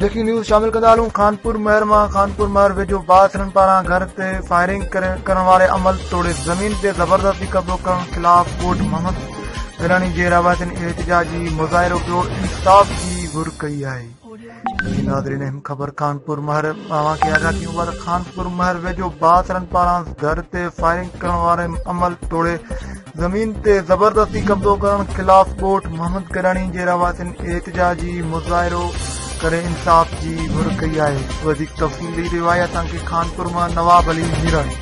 Breaking news شامل ڪندا هلون خانپور مهر مان خانپور مهر ويجهو بااثرن پاران گهر تي فائرنگ ڪرڻ واري عمل توڙي زمين تي زبردستي قبضو ڪرڻ خلاف ڳوٺ محمد گڏاڻي جي رهواسين احتجاجي مظاهرو ڪيو انصاف جي گهر ڪئي آهي. جي ناظرين اهم خبر خانپور مهر اوهان کي آگاهه ڪيون ٿا ته خانپور مهر ويجهو بااثرن پاران گهر تي فائرنگ ڪرڻ واري عمل توڙي زمين تي زبردستي قبضو ڪرڻ خلاف ڳوٺ محمد گڏاڻي جي رهواسين احتجاجي مظاهرو ڪري انصاف جي گهر ڪئي آهي وڌيڪ تفصيل ڏئي رهيو آهي اسان کي خانپور مان نواب علي ميراڻي.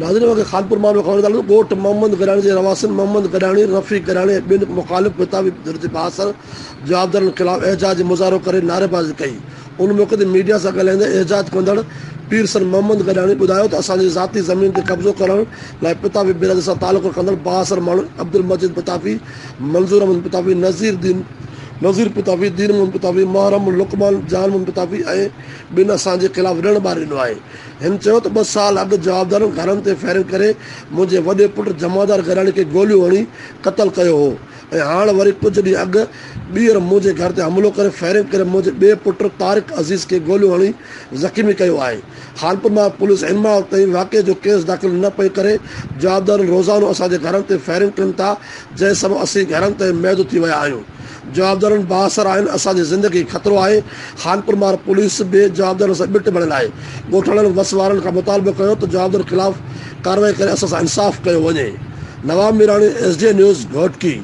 ناظرين اوهان کي خانپور مان به خبر ته ڳوٺ محمد گڏاڻي جي رهواسين محمد گڏاڻي، رفيق گڏاڻي ۽ ٻين مخالف پتافي ڌر جي بااثر جوابدارن خلاف احتجاجي مظاهرو ڪري نعريبازي ڪئي. ان موقعي تي ميڊيا سان ڳالهائيندي احتجاج ڪندڙ پير سر محمد گڏاڻي ٻڌايو ته اسان جي ذاتي زمين تي قبضو ڪرڻ لاء پتافي برادري سان تعلق رکندڙ بااثر ماڻهن عبدالمجيد پتافي، منظور احمد پتافي، نذير دين نذير پتافي، دين محمد پتافي، محرم، لقمان، جان محمد پتافي ۽ ٻين اسان جي خلاف رڻ ٻاري ڏنو آهي. هن چيو ته ٻه سال اڳ جوابدارن گهرن تي فائرنگ ڪري منهنجي وڏي پٽ جمعدار گڏاڻي کي گوليون هڻي قتل ڪيو هو ۽ هاڻ وري ڪجهه ڏينهن اڳ ٻيهر منهنجي گهر تي حملو ڪري فائرنگ ڪري منهنجي ٻئي پٽ طارق عزيز کي گوليون هڻي زخمي ڪيو آهي. خانپور مان پوليس هن مهل تائين واقعي جو ڪيس داخل نه پئي ڪري، جوابدارن روزانو اسان جي گهرن تي فائرنگ ڪن ٿا جنهن سبب اسين گهرن تائين محدود ٿي ويا آهيون. جوابدارن بااثر آهن اسان جي زندگي کي خطرو آهي، خانپور مار پوليس به جوابدارن سان ٻٽ بڻيل آهي، ڳوٺاڻن وس وارن کان مطالبو ڪيو ته جوابدارن خلاف ڪارروائي ڪري اسان سان انصاف ڪيو وڃي. Nawab Mirani, S D news, Ghotki.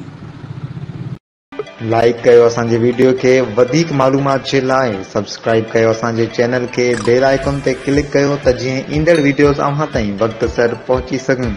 Like ڪيو اسان جي ويڊيو کي وڌيڪ معلومات جي لاء سبسڪرائيب ڪيو اسان جي چينل کي بيل آئيڪن تي ڪلڪ ڪيو ته جيئن ايندڙ ويڊيوز اوهان تائين وقت سر پهچي سگهن.